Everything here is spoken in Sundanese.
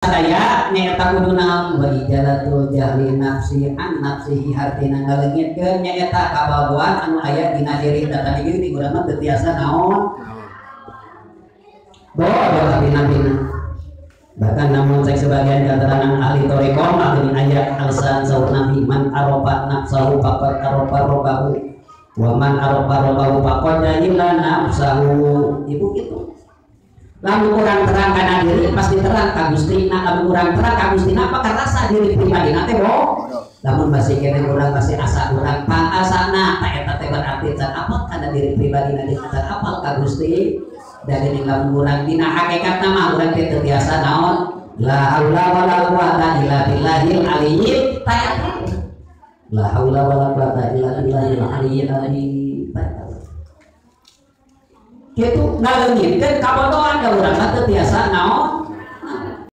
Sadaya nyaeta kudu naon wa ijalatul jahli nafsi an nafsihi hartina ngaleungitkeun nyaeta kabagoan anu aya dina diri da tadi di urang mah teu tiasa naon bodoh bina-bina. Bahkan namun cek sebagian keterangan ahli thoriqoh mah geuning aya alasan saur Nabi man arofa nafsahu faqad arofa rabbahu wa man arofa rabbahu faqad jahila nafsahu. Ibu gitu. Lamun kurang terang kana diri pasti terang ka Gustina, lamun kurang terang ka Gustina apa karasa diri pribadina teh boh. Lamun masih kene urang masih asa urang pangasana ta eta teh berarti can apal kana diri pribadina jeung can apal ka Gusti. Da geuning lamun urang dina hakikatna mah urang teh teu tiasa naon la haula wala quwata illa billahil aliyyil ta eta la haula wala quwata illa billahil aliyyil azim. Kitu ngaleungitkeun kabodohan da urang mah teu tiasa naon.